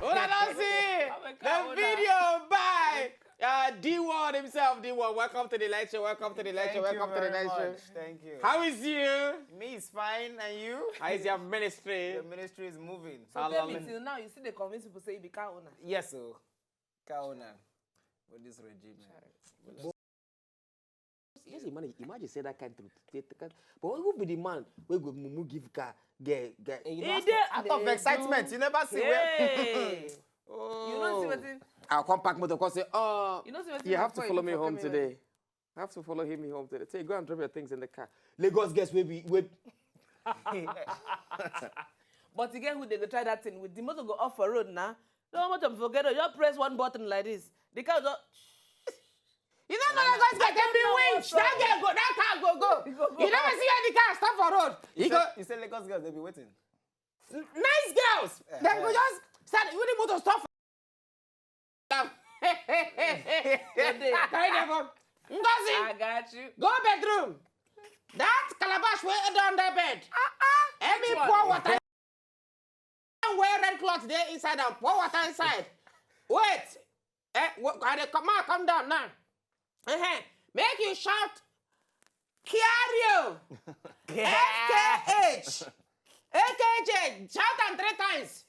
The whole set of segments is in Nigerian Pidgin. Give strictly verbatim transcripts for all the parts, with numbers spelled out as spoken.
Una don see the video by uh, D one himself. D one, welcome to the lecture. Welcome to the lecture. Welcome to the lecture. Thank you. How is you? Me is fine, and you? How is your ministry? The ministry is moving. So tell me till now, you still dey convince people say you be car owner. Yes, so car owner with this regime. Just imagine, imagine say that kind of truth. But who be the man wey go mumu give car, get, get? You know, out of excitement, you never see where. Hey. Oh. You know see wetin? I'll come pack motor, come say, oh, You know see wetin? You have to Before follow me before home coming today. You have to follow him home today. Say, go and drop your things in the car. Lagos girls wey be wey. But you get who they go try that thing with. The motor go off for road now. No motor forget. Just press one button like this. The car go. You don't know Lagos girls, they be winch. That girl go, that car go go. Go, go. You never see any car stop for road. You You go say, you say Lagos girls, they be waiting. nice girls. They go just start with the motor stop. Today. Carry them up. Ngozi, I got you. go bedroom. That calabash wey dey under bed. Let me pour water. Wear red cloth there inside and pour water inside. Wait. Eh, wha- I dey come out, come down now. Uh-huh. Make you shout, Kiario, F K H, A K J, shout am three times.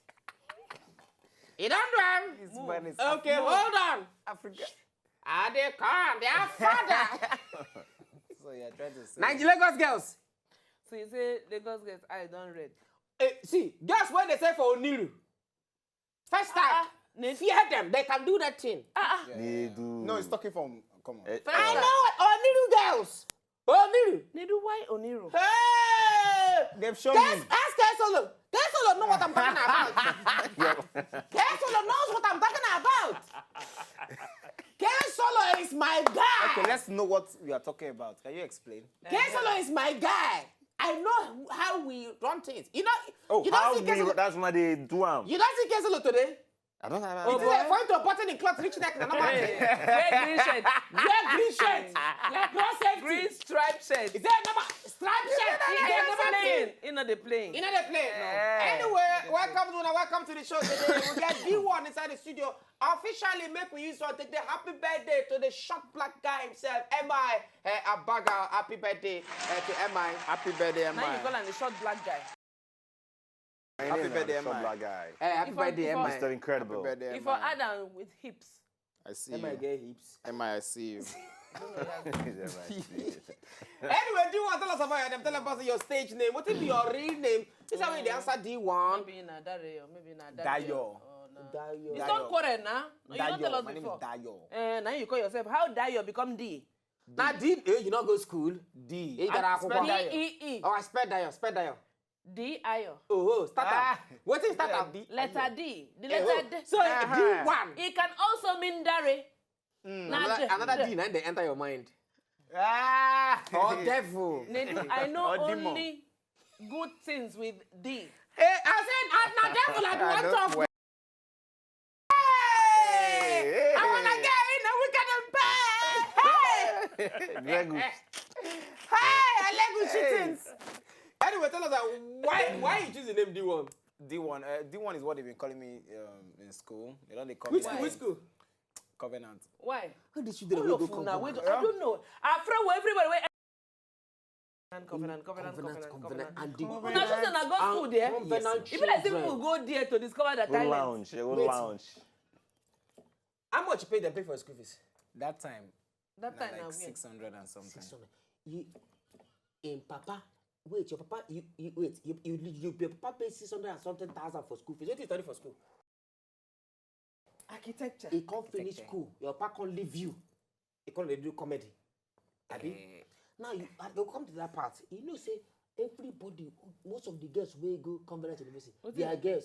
You don't do am? This man is Okay, Afro- hold on. Africa. I dey come, their father. So you're trying to say. Nigeria Lagos girls. So you say Lagos girls eye don red. Eh, see, girls wey dey say for Oniru. First time, Need- fear them. They can do that thing. Ah, ah. They do. No, he's talking from. Come on. Eh, I eh, know Oniru girls. Oniru. Nedu, why Oniru? Hey! They've shown Guys, me. ask K Solo. K Solo know what I'm talking about. K Solo knows what I'm talking about. K Solo is my guy. Okay, let's know what we are talking about. Can you explain? K Solo is my guy. I know how we run things. You know, Oh, you how don't see K we, Solo. That's why they do am. You don't see K Solo today. I don't have. Oh, It's boy. Like going to a button in cloth, reach neck, and normal. Hey, wear green shirt. Wear green shirt. Like road safety. Green stripe shirt. Is there a number? Stripe shirt. Is He there a not number? Playing. He not dey playing. You know they play. Yeah. Anyway, welcome to welcome to the show today. We get D one inside the studio. Officially, make we use one take the happy birthday to the short black guy himself, M I. Uh, Abaga. Happy birthday uh, to M I. Happy birthday, Now you call man. am the short black guy. Happy birthday, Short man. black guy. Uh, happy If I- birthday, if I- M I. Mister Incredible. Happy birthday, If I man. add am with hips, I see M I you. Get hips. M I, I see you. Anyway, D one, tell us about your name. Tell us about your stage name. What is your real name? This is how they answer D one. Maybe na Dare or maybe na Dare. Dayo. Oh, no. Dayo. It's not quarrel now. No, you don't tell us My name is before. Dayo. Eh, now you call yourself. How Dayo become D? Now D, eh, you not go school. D. Eh, you gotta Spell acquire. Dayo. D E E. Oh, I spell Dayo. Spell Dayo. D Ayo. Oh, oh, start Ah. up. What is start up? D. Letter D. The Eh, letter oh. D. So Uh-huh. D one. It can also mean Dare. Another, Dare. Another D now they enter your mind. Ah. Oh, devil. Nedu, I know Or demon. Only good things with D. Hey, I said, I'm not devil. I do I not don't talk. swear. Hey, I wanna get in the wicked and bad. Hey, Very good. hey, I like good shootings. Anyway, tell us uh, why why you choose the name D one? D one. Uh, D one is what they've been calling me um, in school. They don't they call Which me school? Which school? Covenant. Why? How did you do the All way of go come una, from? wait, I don't know. After everybody, wait. Covenant, covenant, covenant, Covenant, covenant, covenant, covenant. and the Una just na go school there. Covenant If you like, children. People go there to discover the Go talent. lounge. Go Wait. Lounge. How much you pay them pay for school fees? That time, That na time na like where? Six hundred and something. Six hundred. You, in papa, wait, your papa, you, you wait, you, you, you, your papa pay six hundred and something thousand for school fees. What you study for school? Architecture. He can't finish Architecture. School. Your papa can't leave you. He can't do comedy. Abi? Eh, Now you, I go come to that part. You know, say everybody, most of the girls wey go Covenant University, What they are is- girls.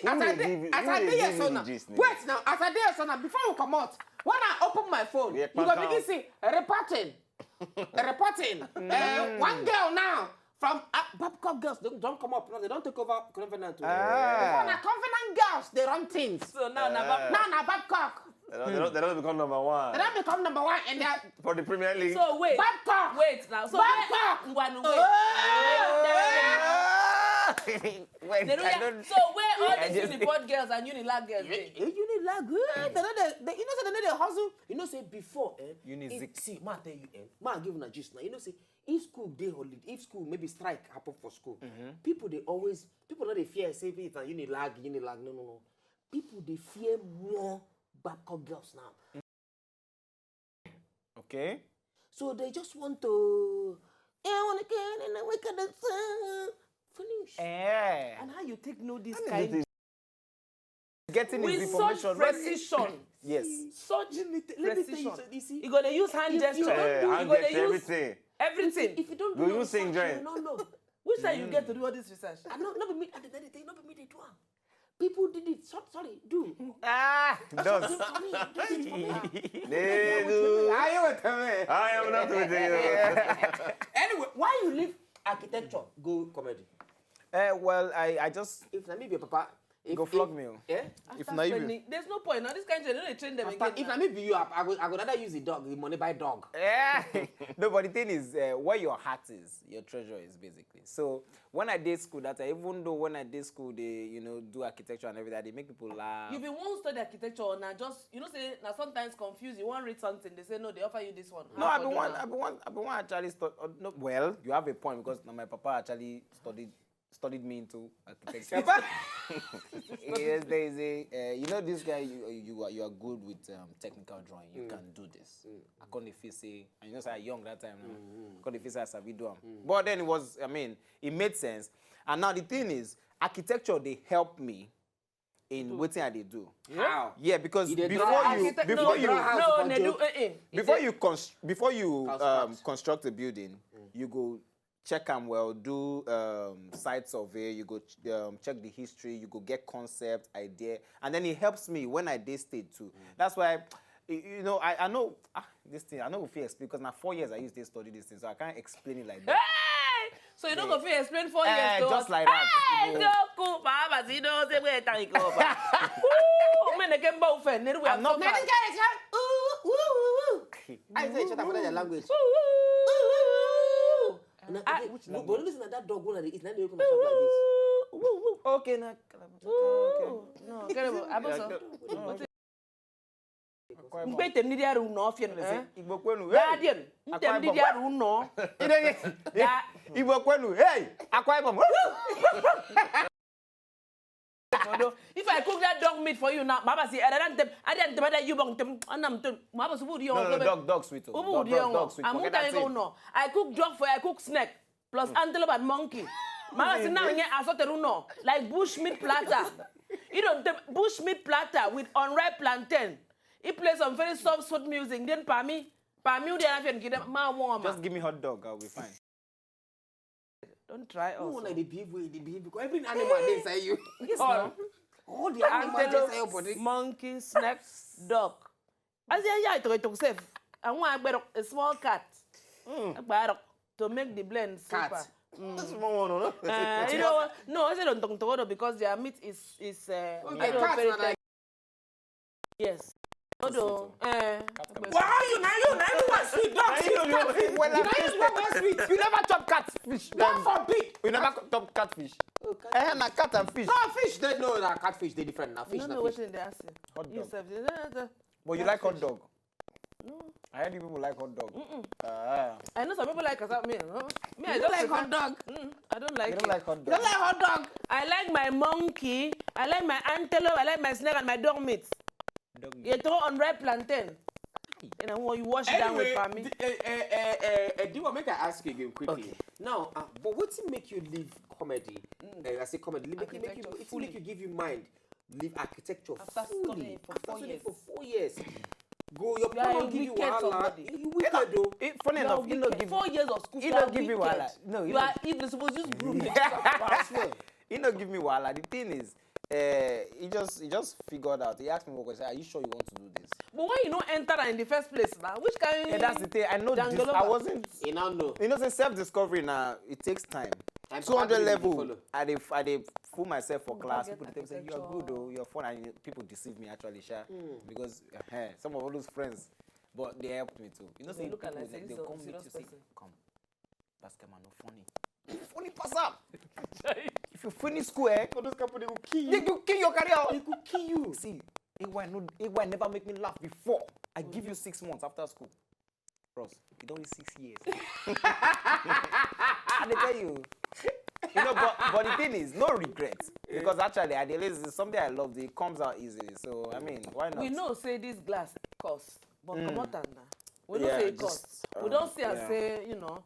see, as I dey, as I dey here so now. Wait now, as I dey here so now, before we comot, when I open my phone, you go begin see reporting, reporting. Eh, one girl now from uh, Babcock girls don don come up now. They don take over Covenant. Oh. Ah. Before na Covenant girls dey run things. So now na Babcock. Now na Babcock. They don't, they don't, they don't become number one. They don't become number one and they're for the Premier League. So wait. Babcock. Wait now. So Babcock. Ngwanu, wait. Oh. Wait, wait, wait. Wait, I don't, so where all these Unibod girls and Unilag girls dey? Unilag, eh, they know they, they, you know say they know they hustle. You know say before, eh? Unizik. If, see, ma tell you, eh? Ma give una gist now. You know say if school dey holiday, if school maybe strike happen for school, people dey always, people no dey fear say if na Unilag, Unilag. No, no, no. People dey fear more Babcock girls now. Okay. So they just want to. I want to get in the wake of the sun. Finish. Eh. And how you take know this kind? Getting with such information. Precision. Yes. Such precision. Let me tell you something. You see, you go dey use hand gesture. Eh, hand gesture, everything. Everything. If you don't do your research, you don't know. Which time you get to do all this research? I know, not be me. At the end of the day, not be me. They do am. People did it. So, sorry, do. Ah, does. Do for me. Do it for me. They do. I am with me. I am not with you. Anyway, why you leave architecture go comedy? Uh, well, I, I just. If na me be your papa, if, go flog me. Yeah. If na you be, there's no point. Now this kind of thing, they train them again. If na me be you, I, I go, I go rather use the dog, the money buy dog. Yeah. No, but the thing is, uh, where your heart is, your treasure is basically. So when I did school, that time, even though when I did school, they, you know, do architecture and everything, they make people laugh. You be one study architecture, na just, you know, say, na sometimes confuse. You want read something, they say, "No, they offer you this one." No, I be one, I be one, I be one actually study. Uh, no, well, you have a point because now my papa actually studied studied me into architecture. Yes, there is a, uh, you know, this guy, you you are, you are good with um, technical drawing. You can do this. I couldn't feel say, and you know, say I young that time now. Couldn't feel say I sabi do am. But then it was, I mean, it made sense. And now the thing is, architecture they help me in wetin I dey do. How? Yeah, because before you, before you, no, no, before you const- before you um, construct a building, you go check am well, do um, site survey, you go ch- um, check the history, you go get concept, idea, and then it helps me when I dey state too. That's why, y- you know, I, I know ah, this thing, I know if you explain because now four years I used to study this thing, so I can't explain it like that. Hey! So you don't go fit explain four years to us. Eh, just like that. Hey, you go- Joku, Baba, you know, say where time you go over. Ooh, man, they can both end. Then we I'm not- Now this guy is like, ooh, ooh, ooh, ooh. I say, shut up for that language. Ooh, ooh, ooh, ooh. And I, I, okay, which but language? Listen, that dog one of the is not even shop like this. Ooh, ooh, ooh. Okay, now. Ooh. Okay. No, get him. I was Yeah, so. No, okay. Mgbe tem ndị dị arụ ụnọ ọfịa nụ, eh? Igbo kwenu. Gaa dị m, ntem ndị dị arụ ụnọ. Igbo kwenu. Hey, Akwa Ibom. If I cook that dog meat for you now, Baba say, "Ada ntem, ada ntem, ada you bong ntem, anam ntem." Baba say, "Ubu di No, no, no, dog, dog sweet. Oh. Ubu di dog, dog sweet. Forget that thing. No. I cook dog for you, I cook snake. Plus antelope and monkey." Mama say now here I saw the runo like bush meat platter. You don't take bush meat platter with unripe plantain. He plays some very soft, sweet music. Then Pami, Pami, they have to give them my warm. Just give me hot dog, I'll be fine. Don't try us. Who wanna dey behave way they behave because every animal dey inside you. Yes, all. All the animals dey inside your body. Monkey, snake, dog. As you hear it, it safe. And one a small cat. Mm. To make the blend super. Cat. Mm. That's small one, no? Uh, you know, no, I said don't talk because their meat is is uh, okay, you know, cat very na like Yes. Although, eh, why you now you now you want sweet dog sweet catfish? Well, you know you want sweet. You never chop catfish. God forbid. You never chop catfish. Oh, catfish. Eh, na cat and fish. No, fish. They no, na catfish. They different. Na fish. No, na no, fish. Wetin they ask you? Hot dog. But you like hot dog. No. I heard you people like hot dog. Mm-mm. Ah. I know some people like cassava. Me, huh? Me, I don't like hot dog. Mm, I don't like it. You don't like hot dog? You don't like hot dog? I like my monkey. I like my antelope. I like my snake and my dog meat. Dog meat. You throw on ripe plantain. And then when you wash it down with Anyway, palmy. the- eh, eh, eh, eh, eh, Diwa, make I ask you again quickly. Okay. Now, uh, but wetin make you leave comedy? Eh, I say comedy. Make, make you, Architecture, wetin fully. Make you give you mind leave architecture After fully studying for after four studying years. for four years? Go, your You are papa a no give you wicked wahala. Somebody. You wicked though. It, funny You are enough, he no wicked. give Four years of school. he You no are give me wicked. Wahala. No, he You no- are if the supposed use broom. I swear. He no give me wahala. The thing is, uh, he just he just figured out. He asked me one question. Are you sure you want to do this? But when you no enter am in the first place now, which kind? Yeah, that's the thing. I know this. Jangolova. I wasn't. You now know. You know, say self discovery now. It takes time. And Two hundred family dey level. Follow. I dey I dey fool myself for Mm, class. target People dey tell me say you're architecture. Good though, you're fun, and people deceive me actually, sha. Because uh, some of all those friends, but they helped me too. You know, They say look at people like say they, this they is a come meet serious you say, person. Come, Basket man, no funny. Funny pass am. If you finish school, eh, All those company will kill they you. go kill your career. They will kill you. See, A Y no, A Y never make me laugh before. I give you six months after school. Bros, you don reach six years. I dey tell you. You know, but, but the thing is, no regret. Because actually, I dey lazy. Something I love, it comes out easily. So, I mean, why not? We know say this glass cost, but Mm. comot am na. We know Yeah, say it just, cost. We um, don see am yeah. Say, you know,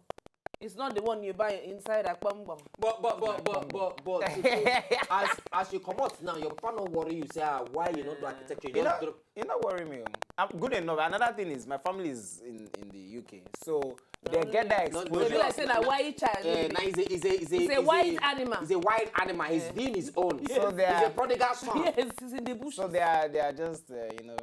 it's not the one you buy inside Akpambam. But but but but but but to- to- as as you comot now, your papa no worry you say ah why you no do architecture. You You just know, drop. You no worry me. Oh. I'm good enough. Another thing is, my family is in, in the U K, so they get that No, They exposure. be like say na wild child. Eh, na is a is a is a It's a is wild a- animal. Is a wild animal. He's doing his own. So they He's a are, prodigal son. Yes, it's in the bush. So they are, they are just, uh, you know,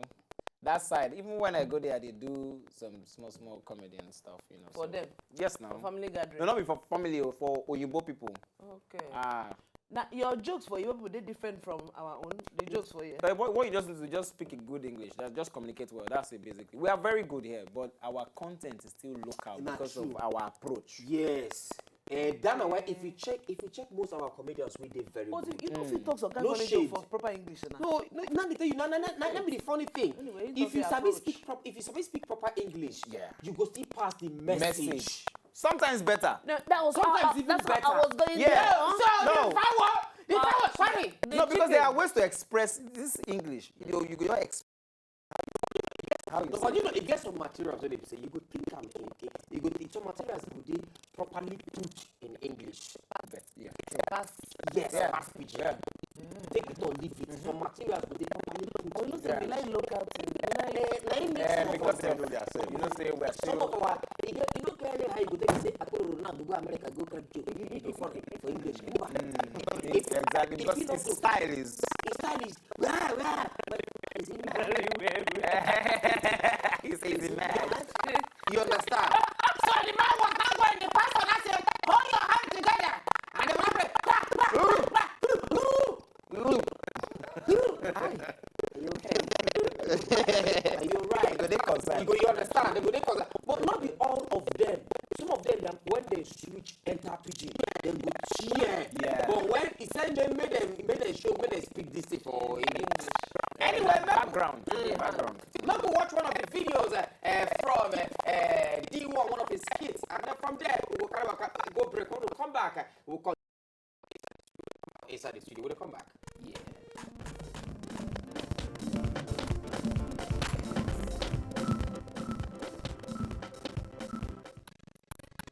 that side. Even when I go there, they do some small, small comedy and stuff. You know. For So- them, Yes, now. for family gathering. No, not be for family or for Oyibo people. Okay. Ah, Now your jokes for your people they different from our own. The jokes for you. but what, what you just need to just speak a good English. That's just communicate well. That's it basically. We are very good here, but our content is still local Na because true. Of our approach. Yes. Uh, that na why if you check if you check most of our comedians we dey very But good. you know if you talk some kind No of shade. Joke for proper English now. No, no, now they tell you, now, now, now, now be the funny thing. Anyway, you If talk you your sabi approach. Speak prop, if you sabi speak proper English, Yeah. You go still pass the message. Message. Sometimes better. No, that was Sometimes how, even that's better. How I was going Yeah. there. So No. the power, the Uh, power, sorry. The No, because they chicken. Are ways to express this English. You know, you go your ex. How you No, say? But you know, it gets some materials when they say you go think I'm in, you go think some materials go dey properly put in English. Yeah. Pass. Yes, Yeah. Pass pidgin. Yeah. Take it or leave it. Some materials go dey properly put. But you know say we like local thing. We like Eh, na im make Eh, some because of they us know their self. You know, say we're Some still. Of our, you get, you know, clearly how you go take say, I go run now, go America, go crack joke. You go for, for English. Go back. Mm, exactly. Because If you his don't style is. His style is rah rah. But is it mad? He says he's mad. You understand? So the man was not going. The pastor now said, hold your hand together, and the man said, crack, crack, crack, crack. Are you okay? Are you right? Go dey concern. You go, you understand? They go dey concern. But not be all of them. Some of them, dem, when they switch enter pidgin, dem go cheer. Yeah. But when he said make, make dem make dem show make dem speak this thing for English. Anyway, make, Background. Background. make we watch one of the videos uh, uh, from uh, uh, D one, one of his skits, and then from there we go carry waka go break. When we come back, uh, we come inside the studio. We dey come back.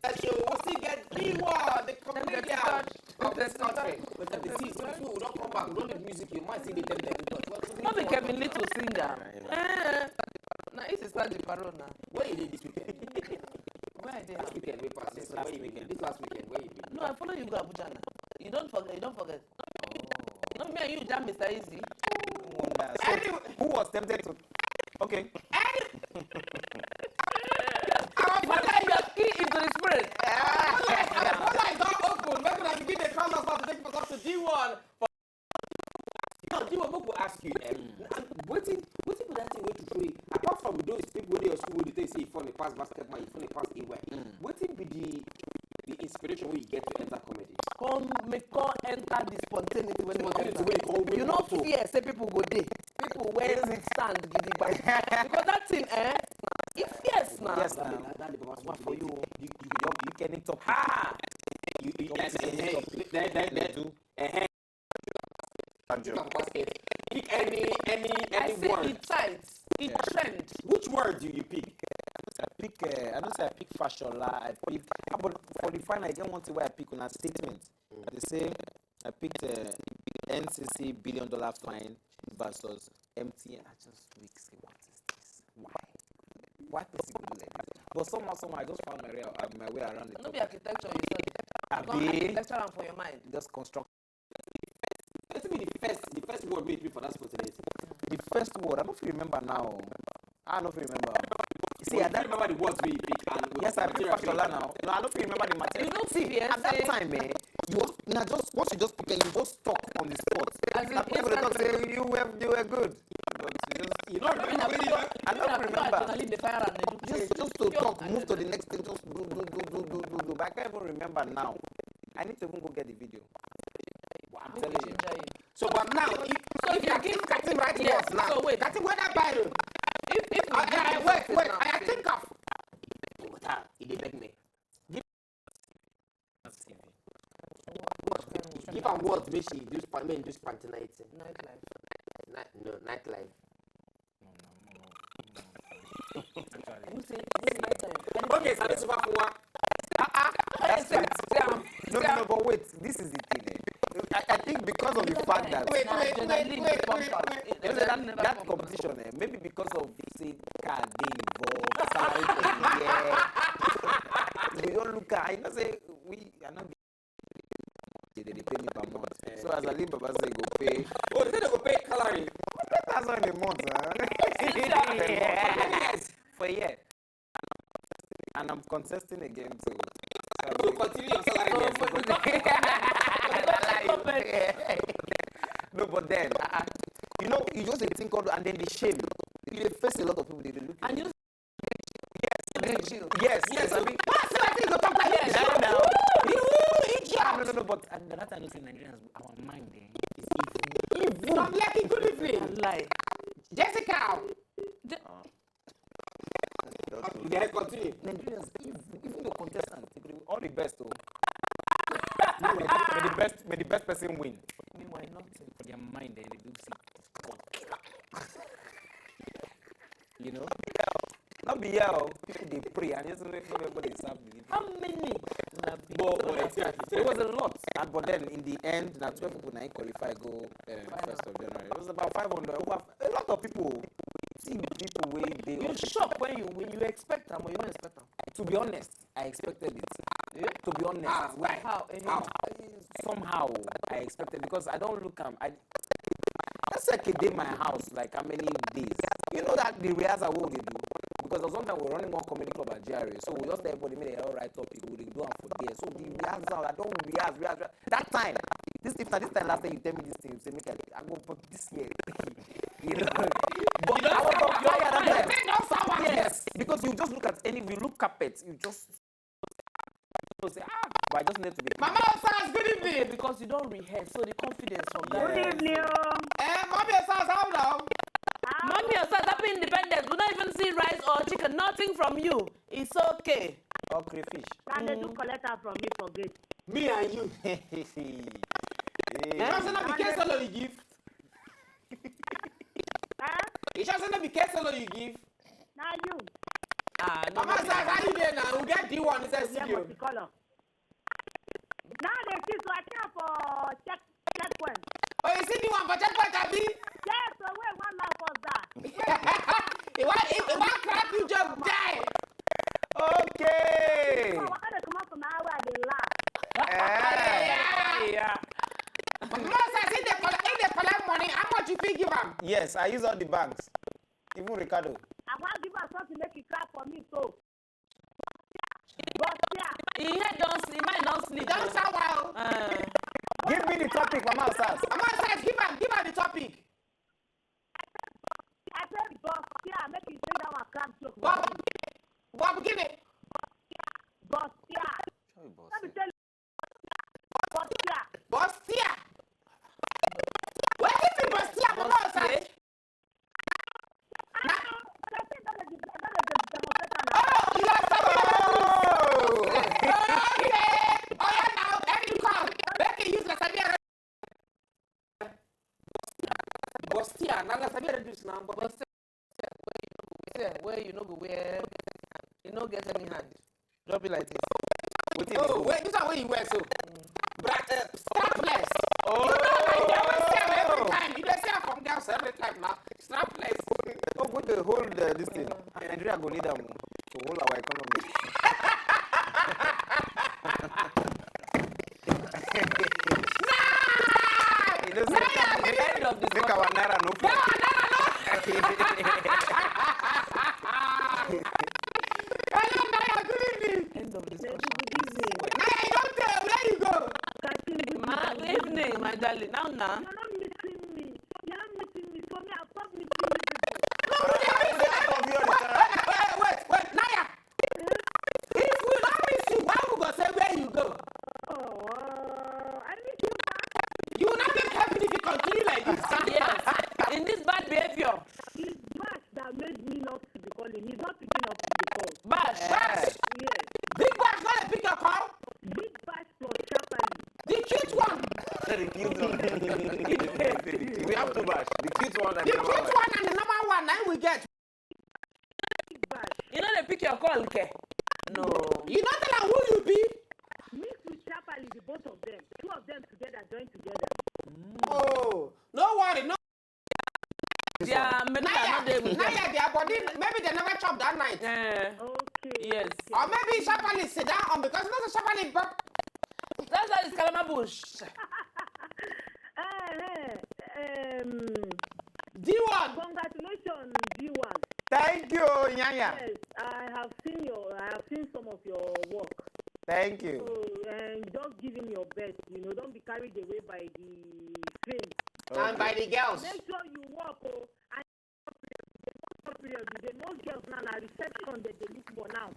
That show we still get D one, the comedian of this country. But the thing is, if we don't come back, we don't need music. You might see the them there. No be Kevin Little singer. Eh, na it is not the parole now. Where you did this weekend? Where I dey? Last weekend we passed. This last weekend. This last weekend where you been? No, I follow you go Abuja now. You don't forget. You don't forget. No, me and you jam Mister Easy. So, who was tempted to? Okay. Our father, Your key is to the spirit. our father is not open. Make una begin dey call us now to take us up to D one. Now, D one, make we ask you, eh, wetin wetin be that thing wey to show you? Apart from those people wey dey your school wey dey tell you say you funny pass basketball, you funny pass A Y, wetin be the the inspiration wey you get to enter comedy? Come make come enter the spontaneity when Spontaneity come wey you come You no with motor. Fear say people go dey. People wey stand gidigba. Because that thing, eh, e fierce na. Yes, na. That, that, that the baba One for you. You, you, you, you can top. Ha! You, you, yes, eh, eh, then, then, then, Do. eh, eh, Thank you. Pick any, any, I any say word. E tight, e trend. Who Which word do you pick? I pick. Uh, I know say I pick Fashola. I pick. Ah, but for the final, I get one thing where I pick on a statement. They say I picked uh, N C C billion dollar fine versus M T N. I just weak say what is this? Why? Why person go do like this? But somehow, somehow, I just found my way, uh, my way around the No topic. Be architecture you said. You don Abi, architecture am for your mind. Just construct. Wetin be the first the first word wey you pick for that spontaneity? The first word, I don't feel remember now. I don't feel remember. See, You at that remember the words wey you pick and with Yes, I the pick material Fashola you now. No, I don't feel remember the material. You don't See, fear at that say- time, eh, you now just once you just pick it, you just talk on the spot. As in Now people dey talk instantly. Say you were you were good. But you just You don't remember when you I don't remember. Adrenaline dey fire and dey do Just just to talk, move to the next thing, just do do do do do do do do do. But I can't even remember now. I need to even go get the video. I'm telling you. So, but now, if, So if if you you are give- if Katim write Yeah, words now, so wait. Katim, whether Bible, If if we I, give I, you wait, something wait, now, I say- think of. Water, he dey beg me. Give, give am words, make she do span, make do spontaneity. Nightlife. Night, no, nightlife. Who say this is night time? Okay, so this is what we want. That's Say am, say am, No, say no, am. no, but wait, this is the thing. Eh. I, I think because of the fact that Wait, Na wait, wait, adrenaline wait, dey pump wait, am. wait. Eh, You know that, adrenaline never that pump am. Competition, eh, maybe because of say car dey involved, side yeah. We don't look at. I know say we are not. They dey pay me per month. So as Alibaba say, go pay Oh, they say they go pay calorie. Ten thousand a month, huh? Yes. For a year. And I'm contesting again too. So continue your salary. No, but then, uh, you know, you just dey think all, and then the shame. You dey face a lot of people, they dey look. And you Yes, yes, I mean, What's the thing you talk like this? Yeah, now. You Ah, no, idiot. No, no, but at that time, I know say Nigerians, our mind, eh, is evil. From Lekki, good evening. Lie. Jessica. Uh, Yeah, continue. Nigerians, evil, even the contestants, they go, all the best, oh. May the, may the best, may the best person win. Meanwhile, nothing. For their mind, eh, they do see. You know? Not be here, oh. People dey pray and just make everybody serve the How many? Na be- But, but it's It was a lot, and but then in the end, na twelve people na him qualify go uh, first of January. It was about five hundred. Over a lot of people. See the people wey dey. You shock when you win. You expect am or you no expect am? To be honest, I expected it. Yeah. To be honest, Ah, why? How? Eh, How? Somehow I expected because I don't look am. I that's like a day my house, like how many days. You know that the rehearsal what we dey do because of sometimes we're running one comedy club at G R A, so we just tell everybody make they all write topic, we dey do am for there. So the rehearsal, I don't rehearse, rehearse, rehearse. That time, this if na this time last time you tell me this thing, you say make I, I go but this year. You know, but I was on fire that time. Yes, because you just look at any, you look carpet, you just you know, say ah, but I just need to be. Mama Osas, good evening. Because you don't rehearse, so the confidence from Yeah. that. Good evening, oh. Eh, Mommy Osas, how now? Mommy Osas, happy independence. We don't even see rice or chicken, nothing from you. It's okay. Or crayfish. Can they do collect am from me for gate? Me and you. Hey. You know say no be case solo you give. Huh? You sure say no be case solo you give? Now you. Ah, no, Mama no, Osas, how you dey now? We get D one inside Yeah, studio. multicolor. Now they see, so I care for check checkpoint. Oh, you see the one for checkpoint, abi? Yes, so wait one laugh us that. He wan he wan crack you joke die. Okay. So why they come up from my eye they laugh? Eh. Yeah. Mama Osas, if they collect if they collect money, how much you fit give am? Yes, I use all the banks. Even Ricardo. I want give her something make it clap for me so. But yeah, He head don't sleep, mind don't sleep. Don sour o. Uh, Give me the topic, Mama Osas. Mama Osas, give am give am the topic. I said but yeah, make it say that one crack joke. Bob, Bob, give it. But yeah, let me tell you. But yeah, Bostia. Wetin be Bostia, Mama Osas? I don't know. But I think that is the that is the demonstration. Oh, you are so. Okay. Oh yeah, now let me come. Make you use Lasabia. Bostia, now Lasabia reduce now. But Bostia, where you no go wear, you no get any hand. Drop it like this. Wetin you Oh, do? Wait, this one wey you wear so. Bra, uh, strapless. Oh. You know, like they always say am every time. You dey see am from girls every time now. Strapless. Oh, go dey hold uh, this thing. Nigeria go need am o to hold our economy. You know, say, The end of this make our naira no fall. Hello, Naya. Good evening. End of discussion. Naya, you don tell where you go. Ma, good evening, my darling. Now, now. You're not missing me. You're not missing me. For me, I stop missing you people. Wait, wait, wait, wait, Naya. If we don't miss you, why we go say where you go? Oh, I miss you back. You will not make heaven if you continue like this. Yes. In this bad behavior. It's Bash that made me not to be calling. He's not picking up the call. Bash. Bash. Yes. Big Bash, not a pick your call. Big Bash plus Sharply. The cute one. The cute one. We have two Bash. The cute one and The the normal cute one. One and the normal one, now we get. Big Bash. You know they pick your call, okay? No. You know tell am who you be. Mix with Sharply, the both of them. Two of them together, join together. Oh, no worry, no. Their medulla Naya, not there with them. Naya, their body, maybe they never chop that night. Eh, Okay. Yes. Or maybe Sharply sit down on because you know the Sharply, but That's why it's Kalama Bush. Eh, eh, um, D one. Congratulations, D one. Thank you, Nyanya. Yes, I have seen your, I have seen some of your work. Thank you. So, and just give him your best. You know, don't be carried away by the fame. And by the girls. Make sure you work, oh, and period. They know girls now, na reception that they look for now.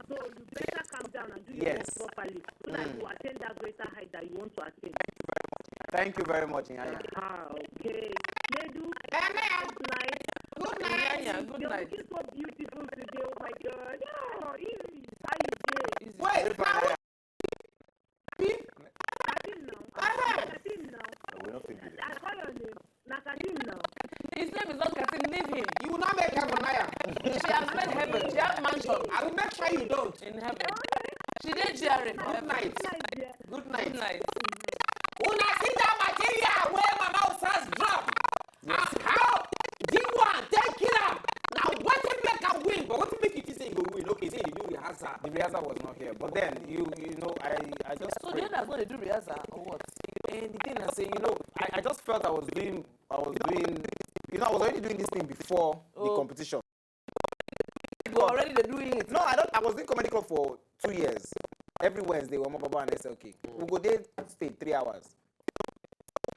So you better calm down and do your Yes. work properly so that you attain that greater height that you want to attain. Thank you very much, Nyanya. Ah, okay. Nedu, Eh, ma'am. good night. Good night. Yeah, good You're night. Looking so beautiful today. Oh my God. Oh, easy. How you doing? Easy. Wait, now. Kadim now. Uh-huh. Kadim now. We don't think it. I call your name. Na Kadim now. His name is not Kasim. Leave him. You will not make heaven, Naya. She has made heaven. She has mansion I will make sure you don't. In heaven. She did G R A for Good heaven. night. Nice, yeah. Good Good night. Night. Una see that material where Mama Osas drop. As how D one take kill am. Now wetin make am win? But wetin make you think say he go win? Okay, say he dey do rehearsal. The rehearsal was not here, but then you you know I I just So the prayed. others no dey do rehearsal or what? And the thing I say, you know, I, I just felt I was doing I was doing you know I was already doing this thing before the Oh. Competition. You already dey do it. No, I don't. I was doing comedy club for two years. Every Wednesday, we Baba and S L K. We go there, stay three hours.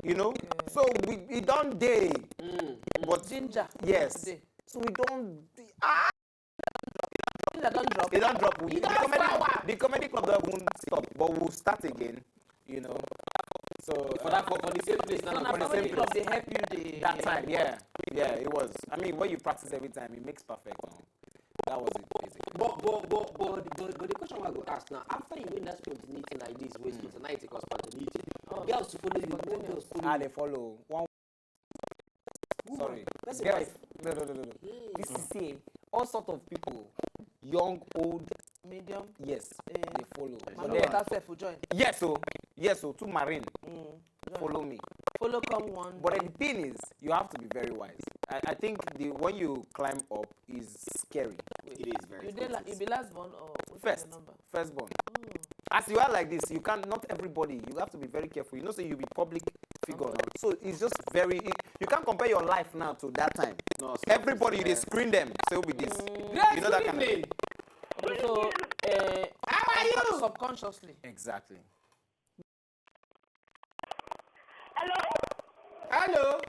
You know, so we it don't day, but Ginger. Yes. Today. So we don't. Ah, Ginger don drop. they don't drop. We, the, don't comedy, power. The comedy club that won't stop, but we'll start again. You know, so For that, for, for the same place now. So na For the comedy same club place. Dey help you dey. That time, yeah, yeah, it was. I mean, when you practice every time, it makes perfect. Now. That was it, basically. But but but but but but the question I go ask now, after you win that spontaneity like this, wey spontaneity cause spontaneity, girls to follow you, more girls follow Ah, you. They follow. One. Sorry, Person girls. Wife. No, no, no, no, no. This is say all sort of people, young, old, Medium. Yes, Eh. They follow. Man But then, water sef for join. Yes, so yes, so two marine Mm. follow me. Follow come one. But the thing is, you have to be very wise. I, I think the when you climb up is scary. It is very You dey la- you expensive. Be last born or wetin be First. Your number? Firstborn. Mm. As you are like this, you can't. Not everybody. You have to be very careful. You know, say you be public figure now. So it's just very. It, you can't compare your life now to that time. No, Everybody, you dey yeah. Screen them. Say who be this. Grace, You know that good kind of evening. Okay, so uh, How are you? Subconsciously. Exactly. Hello? Hello.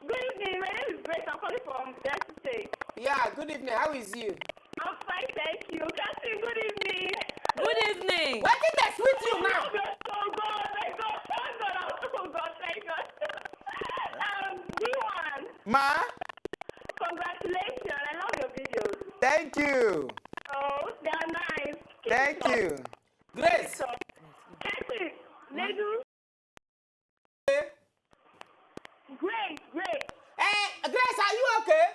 Good evening. My name is Grace. I'm calling from Delta State. Yeah, good evening. How is you? I'm fine, thank you. Catherine, good evening. Good evening. Wetin dey sweet you now? Oh God, oh God, thank God, oh God, oh God, thank God. Um, D one, Ma, congratulations. I love your videos. Thank you. Oh, they are nice. Keep Thank it up. You. Grace. So, Catherine, Nedu. Great, great. Eh, Grace, are you okay?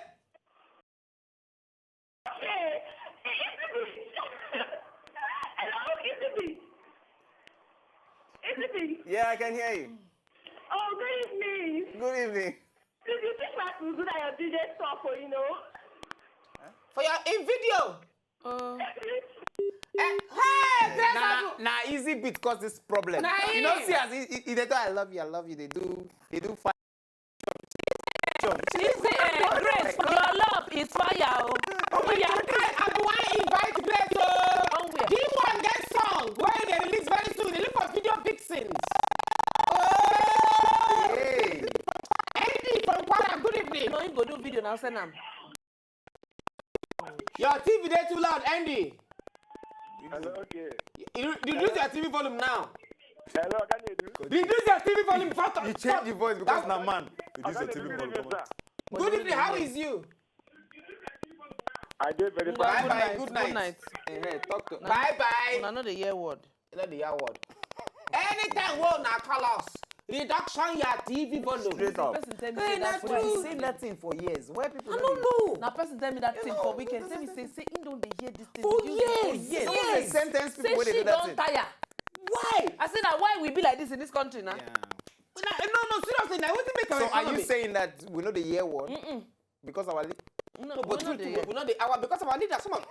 Good evening. Yeah, I can hear you. Oh, good evening. Good evening. Please, you think I could do that your D J stuff for you know? For your in video. Oh. Eh, hey, Grace Nah, Abu. nah, easy beat cause this problem. Nah, You know, easy. see as he, he, he dey talk, I love you, I love you. They do, they do fine. Easy, eh, Grace, your love is fire. Oh. Oh, yeah. I, I be wan invite Grace o. On where? He wan get song wey dey release very soon. Dey look for video vixens. Oh, Hey, Andy from Kwara, good evening. No, him go do video now, send am. Your T V dey too loud, Andy. Hello, okay. You, you reduce your T V volume now. Hello, can you do? Reduce your T V volume before to- you change the voice because That- na man. I can't do this, sir. Good evening. How is you? I did very Well, fine. Bye bye. Good Good night. Night. Hey, hey, talk to. Bye bye. Una no dey hear word. Not the year word. Anytime wey una call us, reduction your T V volume. Straight up. Person tell me Hey, say na that true. We've voice. Seen that thing for years. Why people? I No don't know. Na person tell me that thing No, for weekend. no, Tell me no, say say he don dey hear this thing. For He don dey years, hear. Yes, yes. Sentence Say people wey dey she do that don thing. Tire. Why? I say na why we be like this in this country now. Yeah. Na, no, no, seriously, na wetin make our So are economy? You saying that we know the year one Mm-mm. because our li- No, No, but we no true, dey true, hear. We no dey our because our leaders some of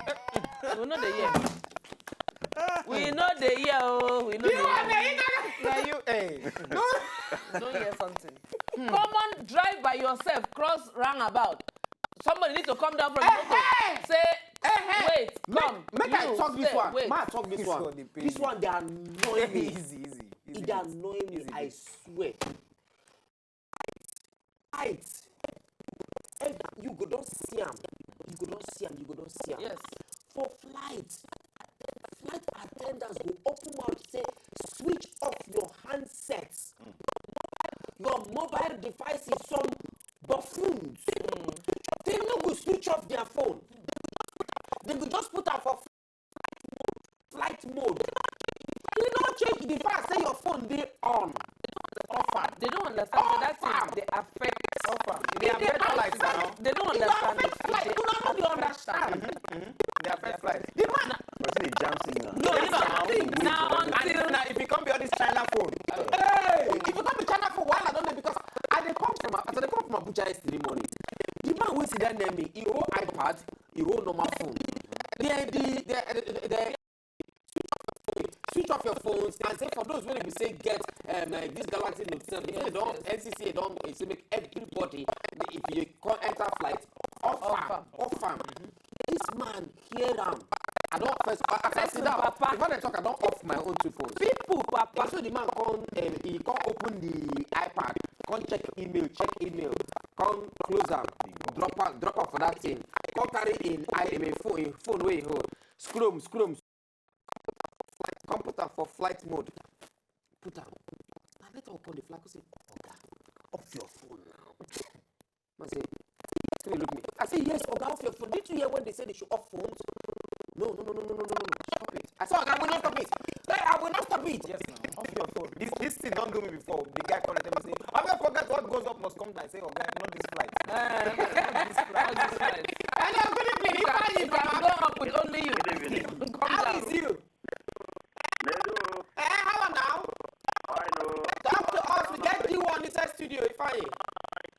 We no dey hear. We no dey hear. Oh, we no dey you are hear. the Now you, hey. No. Don't hear something. Come on, drive by yourself, cross roundabout. Somebody need to come down from the Eh, motor. eh. Say, Eh, eh. wait, Make, come. make I You talk this stay, one. Wait. Make I talk this This one. one dey pain This me. One dey annoy me. Easy, easy, easy. It dey annoy me. Easy. I swear. Height. Elder, you go don see am. You go don see am. You go don see am. Yes. For flight, flight attendants go open mouth say, "Switch off your handsets, your mobile devices." Some buffoons. Dem no go switch off their phone. Dem go just put am for flight mode. You no change the fact say your phone dey on. Off am. They don't understand that that Off am. thing they affect. Off am. They They affect affect flight now. They don't You understand affect it. flight. They You no dey affect understand. Flight. They affect flight. The man, But they jam thing now. no, you know. Now until And now if you come be all this China phone, Hey, if you come to China for wahala don dey because I dey come from as I dey come from Abuja yesterday morning. The man wey sit down near me, he hold iPad, he hold normal phone. The the the, the, the switch off your phones and say for those wey be say get um, uh, this Galaxy Note seven, they don N C C A don uh, say make everybody if you come enter flight off am, off am. This man hear am. I don first as I sit down before dem talk I don off my own two phones. People, papa. So the man come um, he come open the iPad, come check email, check email, come close am, drop am, drop am for that thing, come carry in I in a phone, in phone wey he hold, scroll, scroll, come put am for flight mode, put am. Na later we come dey fly, come say, "Oga, off your phone now." I say, so he look me. I say, "Yes, Oga, off your phone. Did you hear when they said they should off phones?" No, no, no, no, no, no, no, no. Stop it. I said, "Oga, I will not stop it. Hey, I will not stop it." Yes, now. Off your phone. This this thing don't do me before. The guy called and tell me say, "I never forget what goes up must come down." I say, "Oh guy, not this flight." Eh, not this flight. Hello, good evening. If I It can go up with only you. Good evening. Come How down. Is you? Hello. Eh, how are now? Fine, oh. Talk to us. We get D one inside studio. If I.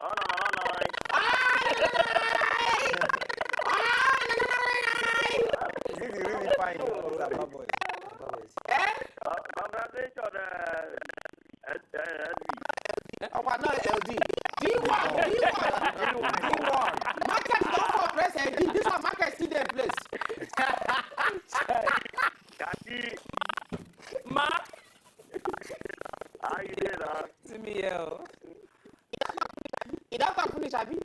Oh, no, no, no, no. Ah, no, no, no, no, no, no. This is really fine. This is Abba boy. Eh? Uh, congratulations, uh, uh, uh, Oh, no, L D. D one, D one. D one. Market don for press L D. This one market still dey place. Kati, Ma, how you dey now? see me here. Oh. E don come finish, abi?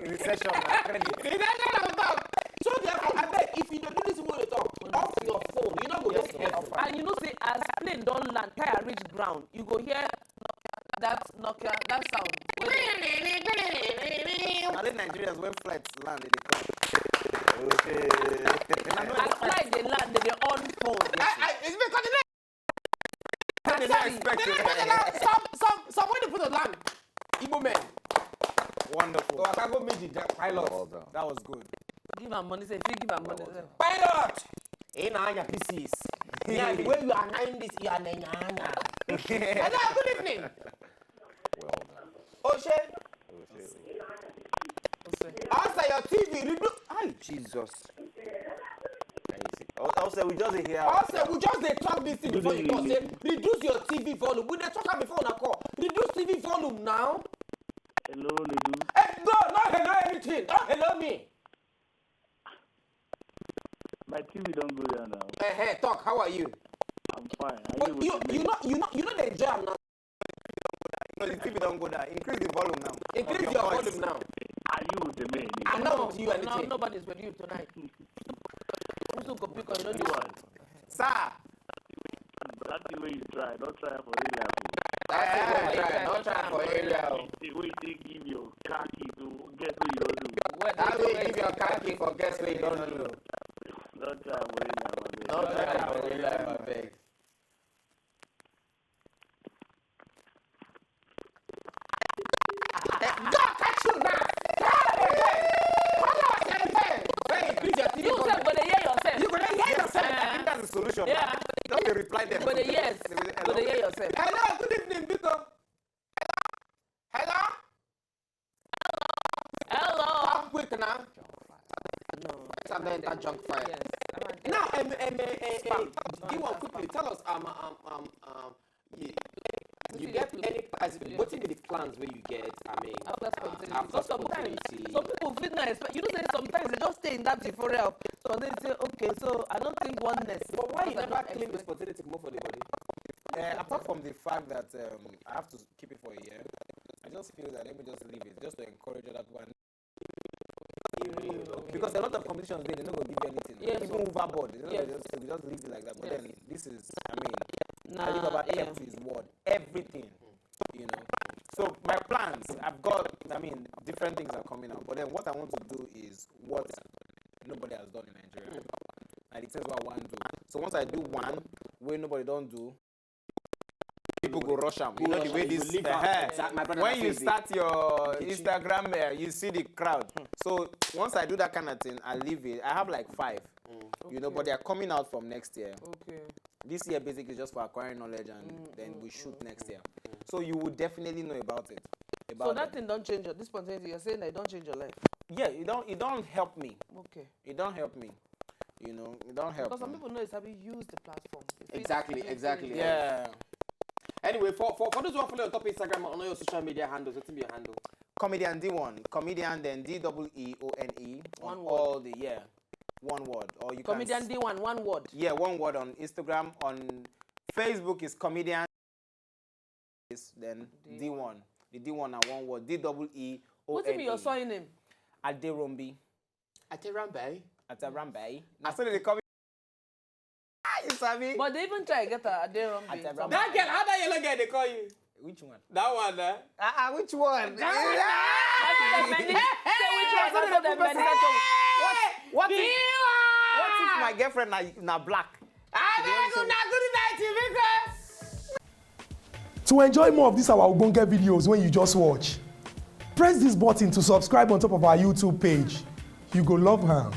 Recession, na credit. E don come. So therefore, abeg, if you dey do this one, talk off your phone. You no go just off. And you know say as plane don land, tire reach ground, you go hear that Nokia, that sound. Wey dey Na the Nigerians when flights land, they come. Okay. And I know as flight dey land, they dey on phone. I, I, it's because the they don't sorry. expect They it. don't expect it. Some, some, some when they put a land, Igbo men. Wonderful. So I can go meet the pilot. Well done. That was good. Give am money, say if you give am money, say. Pilot. Hey, na your P Cs. Yeah, the way you are nine this, you are nine. Hello, good evening. Well done. Oshe. Oshe. Answer your T V. Redu- Ay, Jesus. Oshe, we just dey hear. Oshe, we just dey talk this thing before you talk. Say, reduce your T V volume. We dey talk am before una call. Reduce T V volume now. Hello, Ledu. Hey, no, not hello anything. Don't hello me. My T V don't go down now. Eh, hey, talk. How are you? I'm fine. Are you with me? You know, you know, you know the jam now. No, the T V don't go down. Increase the volume now. Increase your volume now. Are you with me? I'm not with you anything. No, nobody's with you tonight. Who's going to pick on you? Sir. That's the way you try. Don't try for real life. That's the way you try. Don't try for real life. The way they give your car key to guess what you don't do. That way you give your car key for guess what you don't do. Don't try for real life, abeg. Don't try for real life, abeg. Don't catch you now. Call again. Call us again. Hey, increase your T V volume. You sef go dey hear yourself. You go dey hear yourself. I think that's the solution. Yeah. Just dey reply them. Go dey hear. Go dey hear yourself. Hello, good evening, Biko. Hello? Hello. Talk quick now. No. It's an enter junk file. Yes. Now, um, um, uh, uh, uh, you want quickly tell us, um, um, um, um, you, you get any, as wetin be the plans wey you get? I mean, after spontaneity. Because sometimes some people fit not expect. You know, say sometimes they just stay in that euphoria of spontaneity. Say, okay, so I don't think oneness. But why you never claim the spontaneity more for the body? Uh, apart from the fact that um, I have to keep it for a year, I just feel that let me just leave it, just to encourage other people. Because a lot of competitions, they, they no go give you anything. Yes. Even overboard, they no go just, they just leave it like that. But then this is, I mean, Alibaba kept to his word. Everything, you know. So my plans, I've got, I mean, different things are coming out. But then what I want to do is what nobody has done in Nigeria. And it is what I want to do. So once I do one, where nobody don't do, people go rush am. You know the way this, uh, when you start your Instagram, uh, you see the crowd. So once I do that kind of thing, I leave it. I have like five, you know, but they are coming out from next year. Okay. This year basically is just for acquiring knowledge, and then we shoot next year. So you will definitely know about it. About so that thing don't change your, this spontaneity, you're saying that it don't change your life? Yeah, it don't, it don't help me. Okay. It don't help me. You know, it don't help. Because some people know it's how you use the platform. Exactly, exactly. Yeah. Anyway, for, for, for those who are following on top of Instagram and all your social media handles, what's your handle? Comedian D one, comedian then D double E O N E on all the, yeah, one word. Or you can Comedian D one, one word. Yeah, one word on Instagram. On Facebook is comedian, then D one. The D one na one word. D double E O N E. What be your surname? Aderombi. Aderombi. Aderombi. I said they call me. Ah, you sabi? But they even try get a Aderombi. Aderombi. That girl, how that yellow girl they call you? Which one? That one, eh? Ah, uh, which one? That one. Say which one? What, what if, what if my girlfriend na, na black? I beg una, good night, because To enjoy more of these our ogbonge videos when you just watch, press this button to subscribe on top of our YouTube page. You go love am.